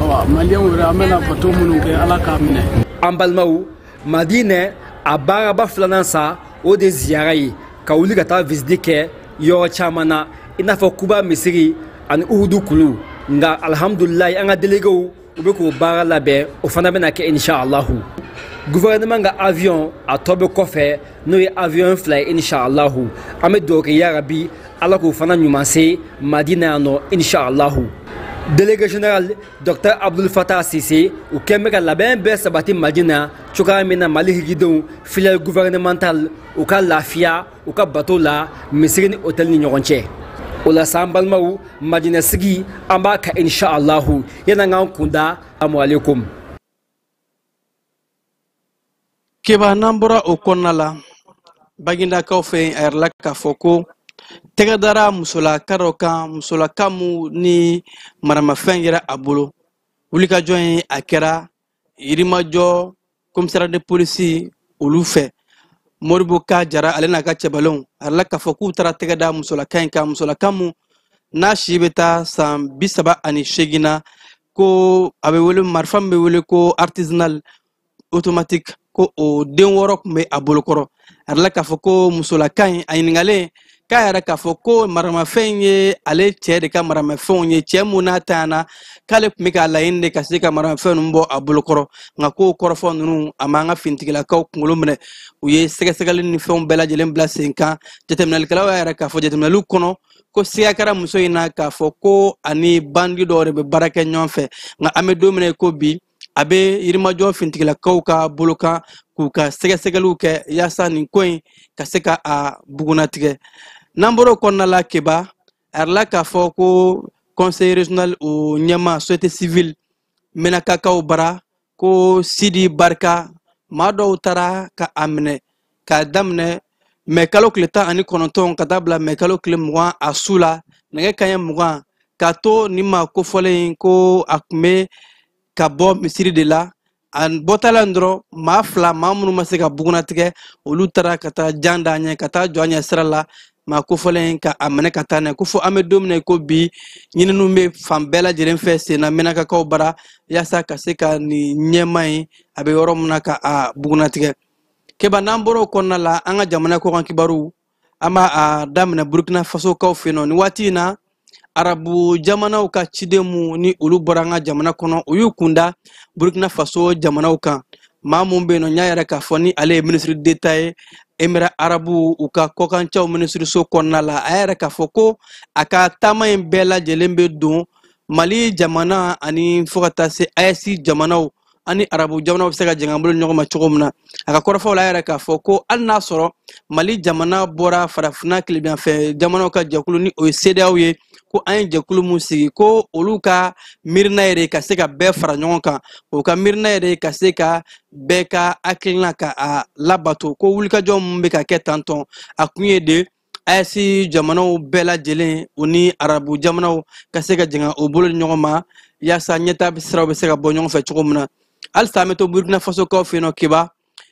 N: Awa Maliyɛnw yɛrɛ, an bɛna bato minnu kɛ, Ala k'a minɛ.
G: An balimaw, Madinɛ a baaraba filanan sa, o de ziyara ye, ka wuli ka taa visite kɛ yɔrɔ caman na, i n'a fɔ Kuba misiri ani Uhudu kulu. Nka alhamdulilayi, an ka déléguéw u bɛ k'o baara labɛn, o fana bɛna kɛ inshallahu. Gouvernement ka avion a tɔ bɛ kɔfɛ, n'o ye avion 2 ye inshallahu. An bɛ dugawu kɛ yarabi Ala k'o fana ɲuman se Madina yan nɔ inshallahu. Délégué général Dr Abdul Fattah Sise, u kɛn bɛ ka labɛn bɛɛ sabati Madina cogoya min na Mali hijidenw filiale gouvernementale u ka lafiya u ka bato la misiri ni hôtel ni ɲɔgɔn cɛ. O la sa, an balimaw, Madina sigi an b'a ka inshallahu. Yan'an k'an kunda, assalamu alaikum.
F: Keba, n'an bɔra o kɔnɔna la, Bagindakaw fɛ yen, a yɛrɛ la k'a fɔ ko tɛgɛ dara musolaka dɔ kan, musolaka mun ni maramafɛn yera a bolo. Wulikajɔ in a kɛra Yirimajɔ commissariat de police olu fɛ. Moribo Ka Jara ale n'a ka cɛbalenw, a yɛrɛ la k'a fɔ k'u taara tɛgɛ da musolaka in kan, musolaka mun n'a si bɛ taa san 38 na, ko a bɛ wele marifa min bɛ wele ko artisanal automatique, ko o den 6 tun bɛ a bolokɔrɔ. A yɛrɛ la k'a fɔ ko musolaka in, a ɲininkalen k'a yɛrɛ k'a fɔ ko maramafɛn ye ale cɛ de ka maramafɛnw ye, cɛ mun n'a tanyana, k'ale tun bɛ k'a laɲini de ka se ka maramafɛn ninnu bɔ a bolokɔrɔ. Nka k'o kɔrɔfɔ ninnu a m'an ka finitigilakaw kunkolo minɛ, u ye sɛgɛsɛgɛli ni fɛnw bɛɛ lajɛlen bila sen kan. Jateminɛlikɛlaw y'a yɛrɛ k'a fɔ jateminɛliw kɔnɔ ko siga kɛra muso in na k'a fɔ ko ani bandi dɔw de bɛ baara kɛ ɲɔgɔn fɛ. Nka an bɛ don min na i ko bi, a bɛ Yirimajɔ finitigilakaw ka bolo kan k'u ka sɛgɛsɛgɛliw kɛ yaasa nin ko in ka se ka a bugunnatigɛ. N'an bɔra o kɔnɔna la, Keba, a yɛrɛ la k'a fɔ ko conseil régional o ɲɛmaa société civile Menakakaw bara ko Sidi Barika, maa dɔw taara ka a minɛ k'a daminɛ mɛ kalo tile 19 ka taa bila mɛ kalo tile 20 a su la nɛgɛ kanɲɛ 20, k'a to nin maa kofɔlen in ko a tun bɛ ka bɔ misiri de la. A bɔtala in dɔrɔn, maa 2, maa minnu ma se ka bugunnatigɛ, olu taara ka taa jan da ɲɛ, ka taa jɔ a ɲɛ sira la, maa kofɔlen ka a minɛ ka taa n'a ye. Ko fo an bɛ don min na i ko bi, ɲininiw bɛ fan bɛɛ lajɛlen fɛ sen na Menakakaw bara yaasa ka se ka nin ɲɛma in a bɛ yɔrɔ min na ka a bugunnatigɛ. Keba, n'an bɔra o kɔnɔna la, an ka jamana kɔkan kibaru, an b'a a daminɛ Burkina Faso kaw fɛ yen nɔ. Nin waati in na, arabu jamanaw ka ciden mun ni olu bɔra an ka jamana kɔnɔ, u y'u kunda Burkina Faso jamanaw kan. Maa mun bɛ yen nɔ, n y'a yɛrɛ k'a fɔ ni ale ye ministre d'État ye Émirats arabu u ka kɔkancɛw minisiriso kɔnɔna la, a yɛrɛ k'a fɔ ko a ka taama in bɛɛ lajɛlen bɛ don Mali jamana ani fo ka taa se AES jamanaw ani arabu jamanaw bɛ se ka jɛ k'an bolo ɲɔgɔn ma cogo min na. A ka kɔrɔfɔw la, a yɛrɛ k'a fɔ ko hali n'a sɔrɔ Mali jamana bɔra farafinna tilebinyanfɛ jamanaw ka jɛkulu ni o ye CEDEAO ye, ko an ye jɛkulu mun sigi, ko olu ka miirina yɛrɛ ka se ka bɛɛ fara ɲɔgɔn kan, o ka miirina yɛrɛ ka se ka bɛɛ ka hakilina ka a labato, ko wulikajɔ mun bɛ ka kɛ tantɔn, a kun ye de AES jamanaw bɛɛ lajɛlen u ni arabu jamanaw ka se ka jɛn o bolo di ɲɔgɔn ma yaasa ɲɛta siraw bɛ se ka bɔ ɲɔgɔn fɛ cogo min na. Halisa an bɛ to Burkina Faso kaw fɛ yen nɔ Keba.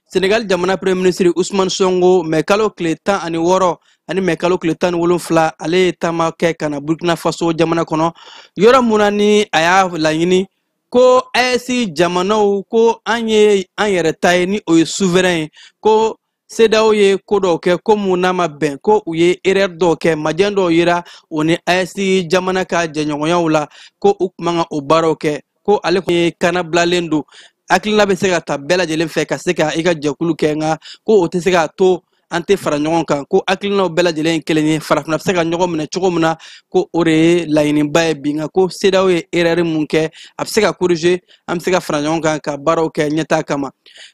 F: Senegal jamana premier ministre Ousmane Sonko mɛ kalo tile 16 ani mɛ kalo tile 17 ale ye taama kɛ ka na Burkina Faso jamana kɔnɔ, yɔrɔ mun na ni a y'a laɲini ko AES jamanaw ko an ye an yɛrɛ ta ye ni o ye souverain ye, ko CEDEAO ye ko dɔw kɛ ko mun n'a ma bɛn, ko u ye erreur dɔw kɛ, majɛ dɔw yera o ni AES jamana ka jɛɲɔgɔnyaw la, ko u tun man ka o baaraw kɛ, ko ale kun ye kanabilalen don, hakilina bɛ se ka ta bɛɛ lajɛlen fɛ ka se ka i ka jɛkulu kɛ, nka ko o tɛ se k'a to an tɛ fara ɲɔgɔn kan, ko hakilinaw bɛɛ lajɛlen ye kelen ye, farafinna bɛ se ka ɲɔgɔn minɛ cogo min na, ko o de ye laɲiniba ye bi, nka ko CEDEAO ye erreur mun kɛ a bɛ se ka corriger, an bɛ se ka fara ɲɔgɔn kan ka baaraw kɛ ɲɛtaa kama.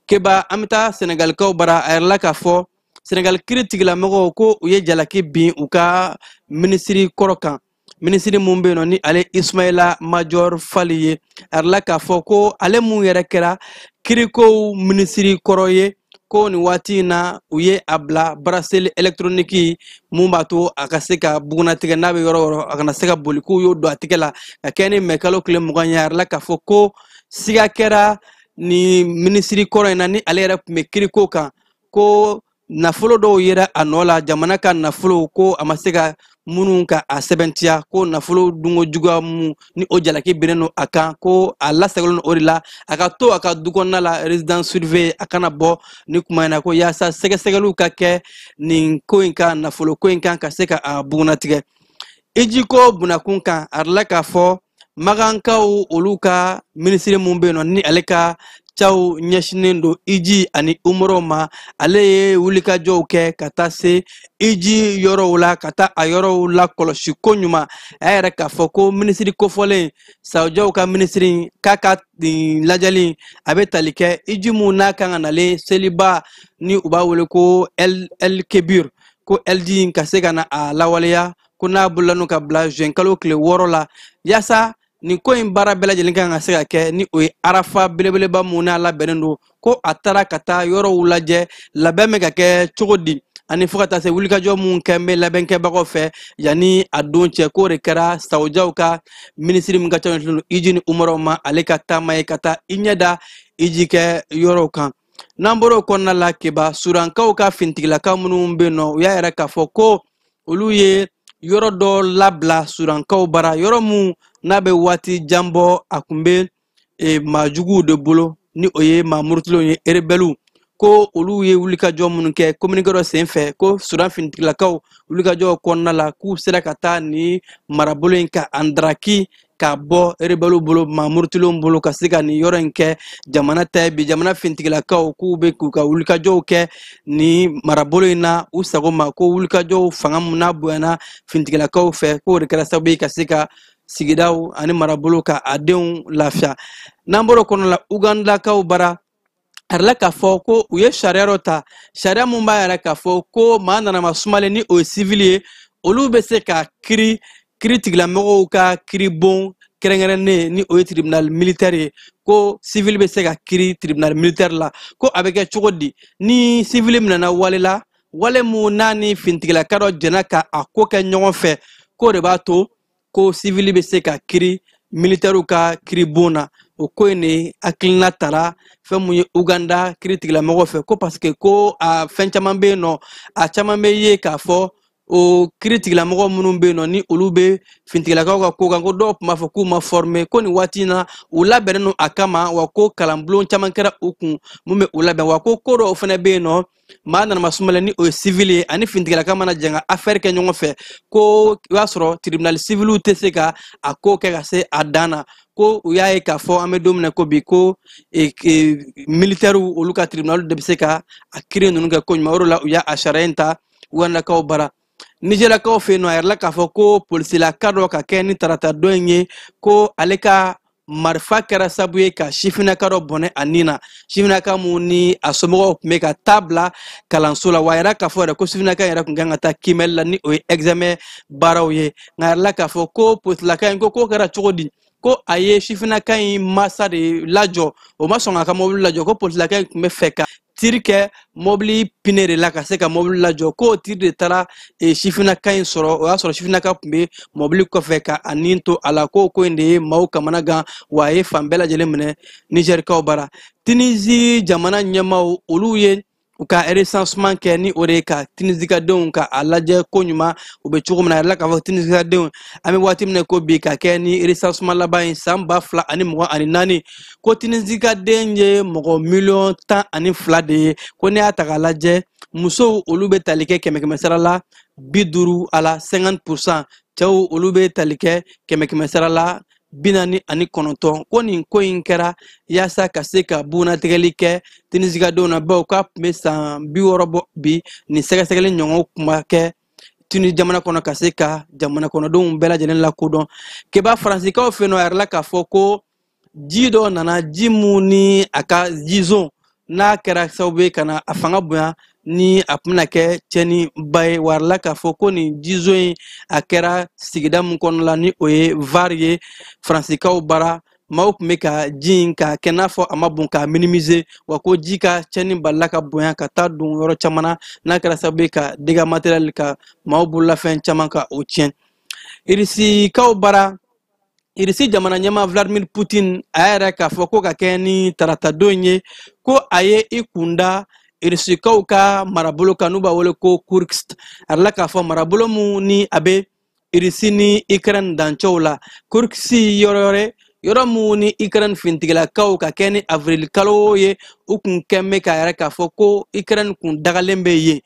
F: Keba, an bɛ taa Senegalikaw bara. A yɛrɛ la k'a fɔ Senegal kiiri tigilamɔgɔw ko u ye jalaki bin u ka minisiri kɔrɔ kan, minisiri mun bɛ yen nɔ ni ale Ismaïla Madior Fall ye. A yɛrɛ la k'a fɔ ko ale mun yɛrɛ kɛra kirikow minisiri kɔrɔ ye, ko nin waati in na u ye a bila bracelet électronique mun b'a to a ka se ka bugunnatigɛ n'a bɛ yɔrɔ o yɔrɔ a kana se ka boli, k'u y'o don a tigɛ la ka kɛ ni mɛ kalo tile 20 ye. A yɛrɛ la k'a fɔ ko siga kɛra ni minisiri kɔrɔ in na ni ale yɛrɛ tun bɛ kiriko kan, ko nafolo dɔw yera a nɔ la, jamana ka nafolo ko a ma se ka minnu ka a sɛbɛntiya, ko nafolo dunko juguya mun ni o jalaki binnen don a kan, ko a lasagolen don o de la a ka to a ka du kɔnɔna la résidence surveillée, a kana bɔ ni kuma in na, ko yaasa sɛgɛsɛgɛliw ka kɛ nin ko in kan, nafolo ko in kan, ka se ka a bugunnatigɛ. Ijiko bunakun kan, a la k'a fɔ Magankaw olu ka minisiri mun bɛ yen nɔ ni ale ka caw ɲɛsinnen don iji ani umuraw ma, ale ye wulikajɔw kɛ ka taa se iji yɔrɔw la, ka taa a yɔrɔw la kɔlɔsi ko ɲuman. A y'a yɛrɛ k'a fɔ ko minisiri kofɔlen Sawujaw ka minisiri k'a ka nin lajɛli a bɛ tali kɛ iji mun n'a kan ka nalen seliba ni u b'a wele ko El Kebir, ko LG ka se ka na a lawaleya, ko n'a bolola n'o ka bila juin kalo tile 6 la, yaasa nin ko in baara bɛɛ lajɛlen kan ka se ka kɛ ni o ye arafa belebeleba mun n'a labɛnnen don, ko a taara ka taa yɔrɔw lajɛ labɛn bɛ ka kɛ cogo di, ani fo ka taa se wulikajɔ mun kɛ bɛ labɛnkɛbagaw fɛ yanni a don cɛ, k'o de kɛra Sawujaw ka minisiri min ka ca iji ni umaraw ma, ale ka taama ye ka taa i ɲɛ da iji kɛ yɔrɔw kan. N'an bɔra o kɔnɔna la Keba, Surankaw ka finitigilakaw minnu bɛ yen nɔ, u y'a yɛrɛ k'a fɔ ko olu ye yɔrɔ dɔ labila Surankaw bara, yɔrɔ mun n'a bɛ waati jan bɔ a kun bɛ maajuguw de bolo ni o ye maa murutilenw ye, rebelles, ko olu ye wulikajɔ minnu kɛ communiqué dɔ senfɛ, ko Sudan finitigilakaw wulikajɔ kɔnɔna la k'u sera ka taa ni marabolo in ka andaraki ka bɔ rebelles bolo, maa murutilenw bolo, ka se ka nin yɔrɔ in kɛ jamana ta ye bi. Jamana finitigilakaw k'u bɛ k'u ka wulikajɔw kɛ ni marabolo in na u sago ma, ko wulikajɔw fanga mun n'a bonyana finitigilakaw fɛ, k'o de kɛra sababu ye ka se ka sigidaw ani marabolo ka a denw lafiya. N'an bɔra o kɔnɔ la, Ugandakaw bara, a yɛrɛ la k'a fɔ ko u ye sariya dɔ ta, sariya mun b'a yɛrɛ k'a fɔ ko maa nana ma sumalen ni o ye sivili ye, olu bɛ se ka kiiri tigilamɔgɔw ka kiiribon kɛrɛnkɛrɛnnen ni o ye tribunal militaire ye, ko civil bɛ se ka kiiri tribunal militaire la. Ko a bɛ kɛ cogo di ni civil minɛna wale la, wale mun n'a ni finitigilaka dɔ jɛnna ka a ko kɛ ɲɔgɔn fɛ, k'o de b'a to ko civil bɛ se ka kiiri militaire ka kiiribon na. O ko in de hakilina tara fɛn mun ye Uganda kiiri tigilamɔgɔw fɛ, ko parce que ko a fɛn caman bɛ yen nɔ, a caman bɛ ye k'a fɔ o kiiri tigilamɔgɔ minnu bɛ yen nɔ ni olu bɛ finitigilakaw ka ko kan, ko dɔw tun b'a fɔ k'u ma former, ko nin waati in na u labɛnnen don a kama, wa ko kalanbulon caman kɛra u kun mun bɛ u labɛn, wa ko ko dɔw fana bɛ yen nɔ maa nana ma sumalen ni o ye civil ye ani finitigilaka mana jɛn ka affaire kɛ ɲɔgɔn fɛ, ko i b'a sɔrɔ tribunal civil tɛ se ka a ko kɛ ka se a dan na. Ko u y'a ye k'a fɔ an bɛ don min na ko bi, ko militaire olu ka tribunal de bɛ se ka a kiiri ninnu kɛ ko ɲuman. O de la u y'a sariya in ta Ugandakaw bara. Nizeriyakaw fɛ yen nɔ, a yɛrɛ la k'a fɔ ko polisilaka dɔ ka kɛ ni tarata dɔ in ye, ko ale ka marifa kɛra sababu ye ka sifinnaka dɔ bɔnɛ a nin na, sifinnaka mun ni a somɔgɔw tun bɛ ka taa bila kalanso la. Wa a yɛrɛ k'a fɔ yɛrɛ ko sifinnaka yɛrɛ tun kan ka taa kiimɛli la ni o ye examen baaraw ye, nka a yɛrɛ la k'a fɔ ko polisilaka in ko kɛra cogo di, ko a ye sifinnaka in masa de lajɔ, o ma sɔn k'a ka mobili lajɔ, ko polisilaka in tun bɛ fɛ ka tir kɛ mobili pine de la ka se ka mobili lajɔ, k'o tir de taara sifinnaka in sɔrɔ. O y'a sɔrɔ sifinnaka tun bɛ mobili kɔfɛ ka a nin to a la. K'o ko in de ye maaw kamana gan, wa a ye fan bɛɛ lajɛlen minɛ Nizɛrikaw bara. Tunisie jamana ɲɛmaaw, olu ye u ka recensement kɛ, ni o de ye ka Tunisikadenw ka a lajɛ ko ɲuman u bɛ cogo min na. A yɛrɛ la k'a fɔ Tunisikadenw, an bɛ waati min na ko bi, ka kɛ ni recensement laban ye san 2024, ko Tunisikaden ye mɔgɔ 12 miliyɔn de ye. Ko n'i y'a ta k'a lajɛ, musow olu bɛ tali kɛ kɛmɛ kɛmɛ sara la 50 a la, 50%, cɛw olu bɛ tali kɛ kɛmɛ kɛmɛ sara la 49. Ko nin ko in kɛra yaasa ka se ka bugunnatigɛli kɛ Tunisikadenw na, bawo k'a tun bɛ san 60 bɔ bi nin sɛgɛsɛgɛli ɲɔgɔn tun ma kɛ Tunis jamana kɔnɔ ka se ka jamana kɔnɔdenw bɛɛ lajɛlen lakodɔn. Keba, Faransikaw fɛ yen nɔ, a yɛrɛ la k'a fɔ ko ji dɔ nana, ji mun ni a ka jizon n'a kɛra sababu ye ka na a fanga bonya ni a tun bɛna kɛ tiɲɛniba ye. Wa a yɛrɛ la k'a fɔ ko nin jizon in, a kɛra sigida mun kɔnɔna la, ni o ye Var ye Faransikaw bara, maaw tun bɛ ka ji in k'a kɛ n'a fɔ a ma bon, k'a minimiser. Wa ko ji ka tiɲɛni balila ka bonya ka taa don yɔrɔ caman na, n'a kɛra sababu ye ka dégâts matériels, ka maaw bololafɛn caman ka o tiɲɛ. Irisikaw bara, Irisi jamana ɲɛmaa Vladimir Putin, a yɛrɛ k'a fɔ ko ka kɛ ni taratadon ye, ko a ye i kunda Irisikaw ka marabolo kan, n'u b'a wele ko Kursk. A la k'a fɔ marabolo mun ni a bɛ Irisi ni Ukraine dancɛw la, Kursk yɔrɔ wɛrɛ, yɔrɔ mun ni Ukraine fintigilakaw, ka kɛ ni avril kalo ye, u kun kɛn bɛ k'a yɛrɛ k'a fɔ ko Ukraine kun dagalen bɛ yen.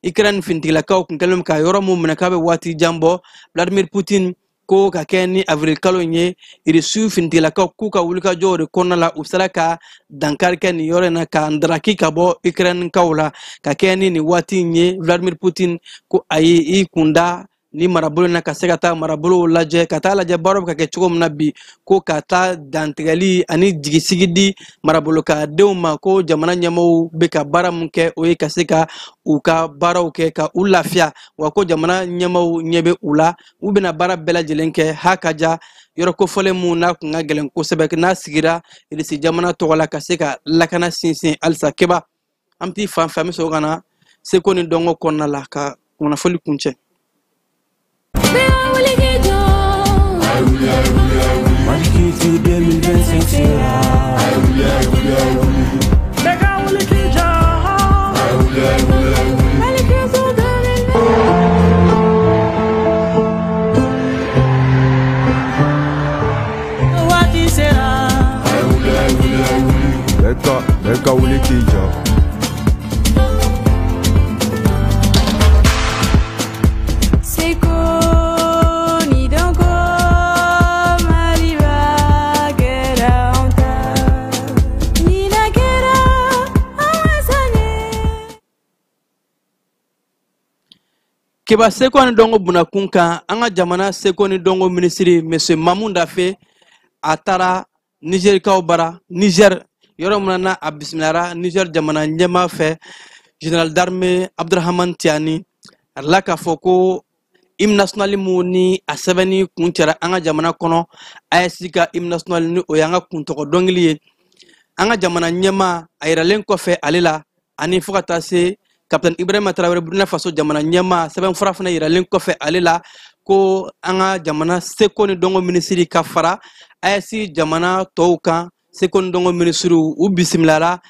F: Ukraine fintigilakaw kun kɛlen bɛ ka yɔrɔ mun minɛ k'a bɛ waati jan bɔ. Vladimir Putin ko ka kɛ ni avril kalo in ye, Irisiw fintigilakaw k'u ka wulikajɔw de kɔnɔna la, u sera ka dankari kɛ nin yɔrɔ in na, ka ndaraki ka bɔ Ukrainekaw la. Ka kɛ ni nin waati in ye, Vladimir Putin ko a ye i kunda ni marabolo in na ka se ka taa marabolow lajɛ, ka taa lajɛ baaraw bɛ ka kɛ cogo min na bi, ko ka taa dantigɛli ani jigisigi di marabolo ka denw ma, ko jamana ɲɛmɔgɔw bɛ ka baara mun kɛ, o ye ka se ka u ka baaraw kɛ ka u lafiya. Wa ko jamana ɲɛmɔgɔw ɲɛ bɛ u la, u bɛna baara bɛɛ lajɛlen kɛ ha ka ja yɔrɔ kofɔlen mun n'a kun ka gɛlɛn kosɛbɛ, n'a sigira Irisi jamana tɔgɔ la, ka se ka lakana sinsin halisa. Keba, an bɛ t'i fan fɛ, an bɛ sɔrɔ ka na seko ni dɔnko kɔnɔna la ka kunnafoni kuncɛ.
O: Mali Culture 2025 sera.
P: Bɛɛ wuli k'i jɔ. Mali Culture 2025 waati sera.
Q: Bɛɛ ka wuli k'i jɔ.
R: Seko ni dɔnko, Maliba kɛra anw ta. Ni na kɛra an wasa ye.
F: Keba, seko ni dɔnko bunakun kan, an ka jamana seko ni dɔnko minisiri Monsieur Mamu Dafe, a taara Nizerikaw bara, Niger, yɔrɔ min na a bisimilara Niger jamana ɲɛmaa fɛ, général d'armée Abdurahman Tiani. A la k'a fɔ ko hymne national mun ni a sɛbɛnni kun cɛra an ka jamana kɔnɔ, AES ka hymne national, ni o y'an ka kuntɔgɔ dɔnkili ye, an ka jamana ɲɛmaa a yiralen kɔfɛ ale la, ani fo ka taa se capitaine Ibrahima Traoré, Burkina Faso jamana ɲɛmaa, sɛbɛnfura fana yiralen kɔfɛ ale la, ko an ka jamana seko ni dɔnko minisiri ka fara AES jamana tɔw kan seko ni dɔnko minisiriw, u bisimilara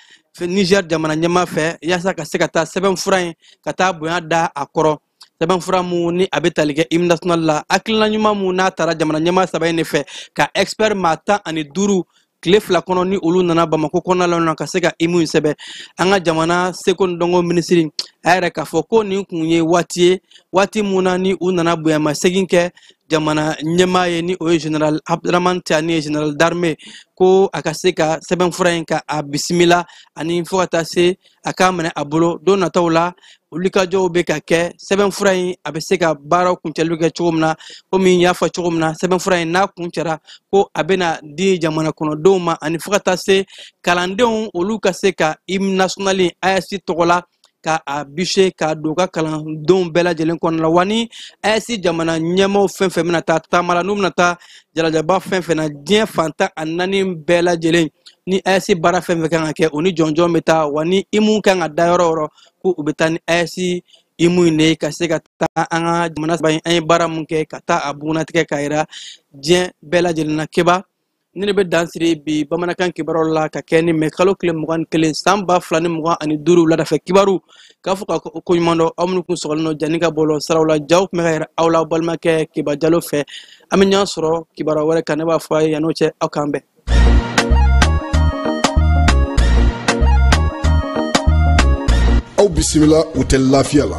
F: Niger jamana ɲɛmaa fɛ, yaasa ka se ka taa sɛbɛnfura in ka taa bonya da a kɔrɔ. Sɛbɛnfura mun ni a bɛ tali kɛ hymne national la, hakilina ɲuman mun n'a taara jamana ɲɛmaa saba in de fɛ, ka expert maa 15 tile 2 kɔnɔ, ni olu nana Bamako kɔnɔna la ka se ka hymne in sɛbɛn. An ka jamana seko ni dɔnko minisiri a yɛrɛ k'a fɔ ko nin kun ye waati ye, waati mun na ni u nana bonyamasegin kɛ jamana ɲɛmaa ye, ni o ye général Abdurahman Tiani ye, général d'armée, ko a ka se ka sɛbɛnfura in ka a bisimila, ani fo ka taa se a k'a minɛ a bolo. Don nataw la, wulikajɔw bɛ ka kɛ, sɛbɛnfura in a bɛ se ka baaraw kuncɛli bɛ kɛ cogo min na. Komi n y'a fɔ cogo min na, sɛbɛnfura in n'a kuncɛra, ko a bɛna di jamana kɔnɔdenw ma, ani fo ka taa se kalandenw, olu ka se ka hymne national AES tɔgɔ la. ka a bise k'a don u ka kalandenw bɛɛ lajɛlen kɔnɔna la. Wa ni AES jamana ɲɛmaaw fɛn fɛn bɛna taa taama la, n'u bɛna taa jalajaba fɛn fɛn na diɲɛ fan 14 bɛɛ lajɛlen, ni AES baara fɛn fɛn kan ka kɛ, o ni jɔnjɔn bɛ taa. Wa ni imu kan ka da yɔrɔ o yɔrɔ, ko u bɛ taa ni AES imu in de ye ka se ka taa an ka jamana saba in, an ye baara mun kɛ ka taa a bugunnatigɛ k'a yira diɲɛ bɛɛ lajɛlen na. Keba ne de bɛ dan siri bi bamanankan kibaruyaw la ka kɛ ni mɛ kalo tile 21 san 2025 wuladafɛ kibaru. K'a fɔ ka ko ɲuman dɔn aw minnu kun sɔgɔlen don Jani ka bɔlɔlɔ siraw la, jaw tun bɛ ka yira aw la aw balimakɛ Keba Jalo fɛ. An bɛ ɲɔgɔn sɔrɔ kibaruya wɛrɛ kan, ne b'a fɔ a ye yann'o cɛ aw k'an bɛn.
S: Aw bisimila Hôtel Lafiya la.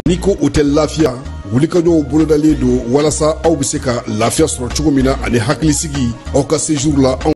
S: N'i ko Hôtel Lafiya, wulikajɔw bolodalen don walasa aw bɛ se ka lafiya sɔrɔ cogo min na ani hakilisigi aw ka séjour la. Anw